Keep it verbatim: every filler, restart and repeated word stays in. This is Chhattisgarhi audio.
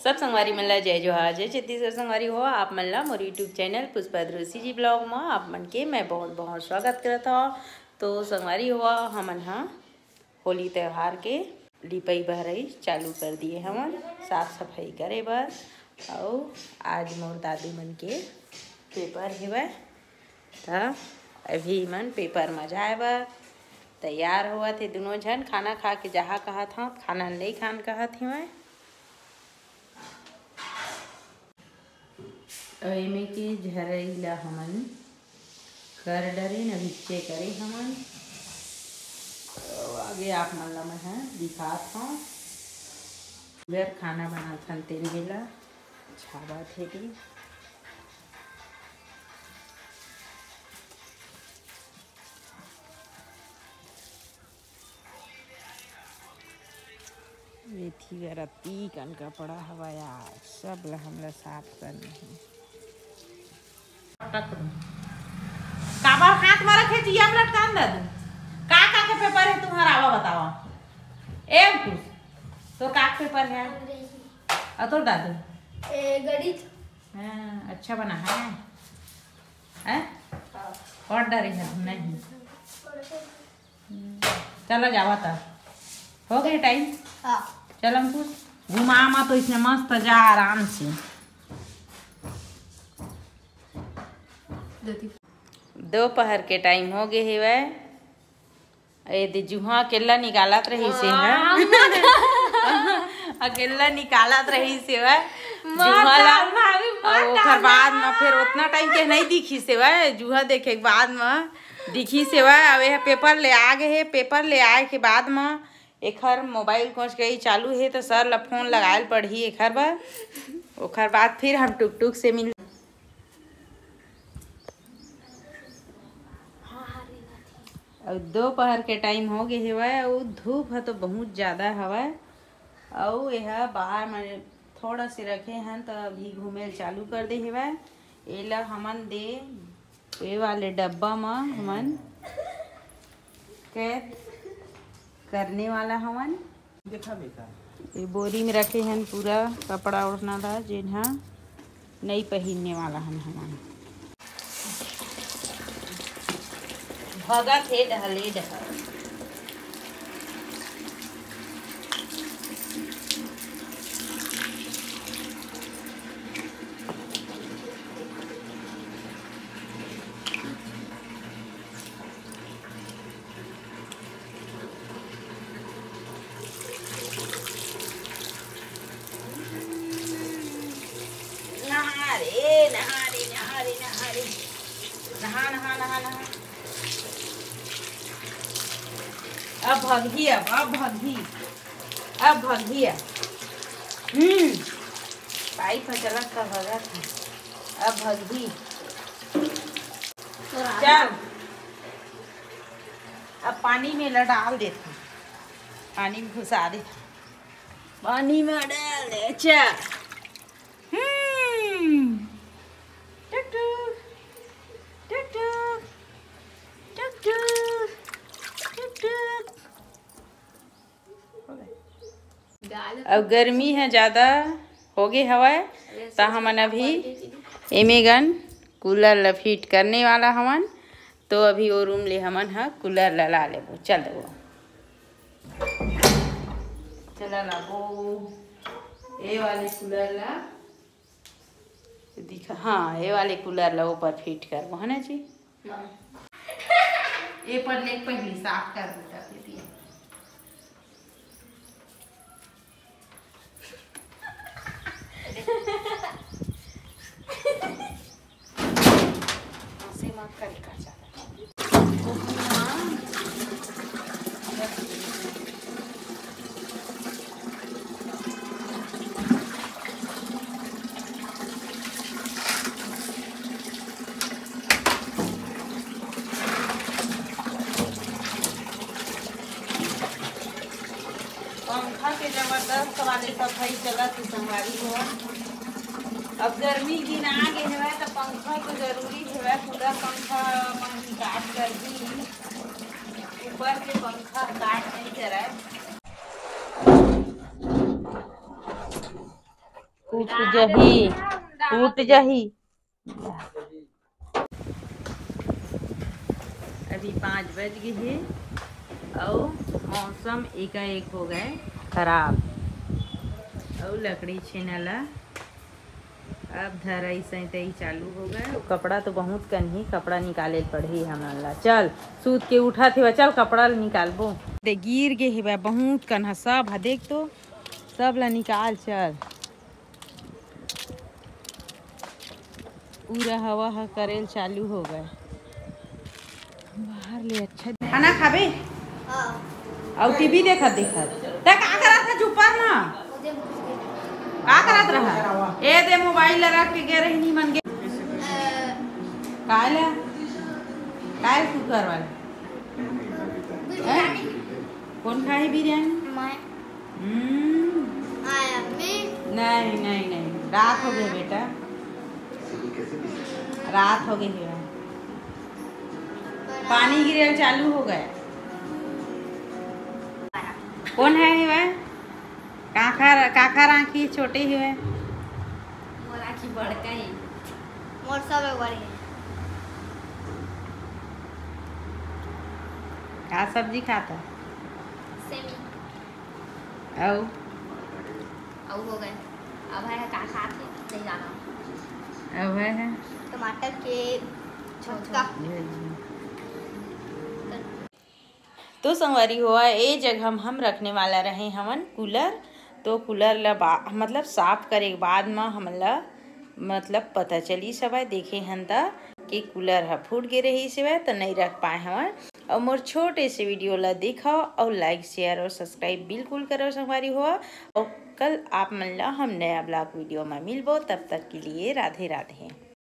सब संगवारी मन ला जय जोहार, जय छत्तीसगढ़। संगवारी हो, आप मन ला मोर YouTube चैनल पुष्पा द्रोसी जी ब्लॉग म आप मन के मैं बहुत बहुत स्वागत करत हव। तो संगवारी हो, हमन ह होली त्यौहार के लिपई बहरई चालू कर दिए हवन, साफ सफाई करे बर। अउ आज मोर दादू मन के पेपर हेवय, त अभी मन पेपर म जाए बर तैयार होवत हे। दुनों झन खाना खा के जहा कहत हव, खाना नइ खान कहत हेवय। अउ एमे के झरई ला हमन कर डरेन, अभिच्चे करे हमन। अउ आगे आप मन ला मैं ह दिखात हव। बर खाना बनाथन तेन बेला छाबत हे रे। मेथी बर अतिकन कपड़ा हवय यार, सब ला हमला साफ करना हे। पटक दो। काबर हाथ म रखे जिया म लटकान दादू? का का के पेपर हे तुम्हर, आवा बतावा। ए अंकुश, तोर का के पेपर हे? अउ तोर दादू? ए, गणित। हाँ, अच्छा बना है। हैं? हाँ। पढ़ डरे है नहीं। चला जावा त। हो गए टाइम? हाँ। चल अंकुश, घुमा मा तो इसने मस्त जा आराम से। दोपहर के टाइम हो गए हेवय। ए दे जुहा अकेला निकालत रहिस हे। अकेला निकालत रहिस हे वह। जुहा ला। अउ ओकर बाद म फिर उतना टाइम के नहीं दिखिस हे वह, जुहा देखे के बाद म दिखिस हे वह। अब यह पेपर ले आ गए हे, पेपर ले आए के बाद म एखर मोबाइल कोच गई चालू हे, त सर ला फोन लगाए ल पड़ही एखर बर। ओखर बाद फिर हम टुकटुक से मिल। अउ दोपहर के टाइम हो गए हेवय, अउ धूप ह तो बहुत ज्यादा हवय। अउ एहा बाहर में थोड़ा से रखे हन, त अभी घूमे ल चालू कर दे हेवय। एला हमन दे, ए वाले डब्बा म हमन कैद करने वाला हवन। देखा बेटा। ये बोरी में रखे हन पूरा कपड़ा ओढ़ना ला, जेन हा नई पहिरने वाला हन हमन। भगत हे डहले डहल। नहा रे, नहा रे, नहा रे, नहा रे। नहा, नहा, नहा, नहा। अब भगही, अब, अब भगही। अब भगही अब। हम्म। पाइप में चलत का भगत है। अब भगही। चल। अब पानी में ल डाल देत हूँ। पानी में घुसा देत हूँ। पानी में डाल दे, चल। हम्म। टुक टुक, टुक टुक, टुक टुक, टुक टुक। अब गर्मी ह ज्यादा होगे हवय, त हमन अभी एमेगन कूलर ल फिट करने वाला हवन। तो अभी ओ रूम ले हमन ह कूलर ल ला लेबो। चल देबो, चला लाबो ए वाले कूलर ला। दिखा, हाँ, ए वाले कूलर ला ऊपर फिट करबो, है ना जी? हाँ। ए पर ले पहिली साफ कर देता दीदी। ऐसे मत कर, कर जा। पंखा के जबरदस्त वाले सफाई चलत हे संगवारी हो। अब गर्मी दिन आ गे हवय, त पंखा तो जरूरी हवय। पूरा पंखा मन काट कर भी ऊपर के पंखा काट नहीं करय। टूट जही, टूट जही। अभी पाँच बज गए हे अउ मौसम एकाएक हो गए खराब। अउ लकड़ी छेना ला अब धरई सैतई चालू हो गए। कपड़ा तो बहुत कन ही, कपड़ा निकाले ल पड़ही हमन ला। चल, सूत के उठत हेवा, चल कपड़ा ल निकालबो। दे गिर गे हेवा बहुत कन ह, सब ह, देख तो, सब ला निकाल। चल, पूरा हवा ह करेल चालू हो गए। बाहर ले अच्छा खाना खाबे? हाँ। अउ टीवी देखत देखत। त का करत ह चुपा ना? का करत रहा? ए दे मोबाइल ला रख के गे रही, नी मन गे। काला? काल कुकर वाला? हैं? कौन खाही बिरयानी? मैं। हम्म। आया मैं। नहीं, नहीं, नहीं, रात हो गई बेटा, रात हो गई है। पानी गिरे चालू हो गए। कौन है हिवा? काखर, काखर आँखी छोटे हिवा। मोर आँखी बड़का ही। मोर सब बड़े। का सब्जी खाता? सेमी। अउ? अउ हो गए। अब है का खात हे, नहीं जाना। अब है, है? टमाटर के छौंका। तो संगवारी होवा, ए जगह म हम रखने वाला रहे हवन कूलर। तो कूलर ला बा-, मतलब साफ करे के बाद म हमन ला मतलब पता चली सबे देखे हन त कि कूलर ह फूट गे रहिस हवय, त नइ रख पाए हवन। अउ मोर छोटे से वीडियो ला देखव अउ लाइक, शेयर अउ सब्सक्राइब बिल्कुल करव संगवारी होवा। अउ कल आप मन ला हम नया ब्लॉग वीडियो म मिलबो, तब तक के लिए राधे राधे।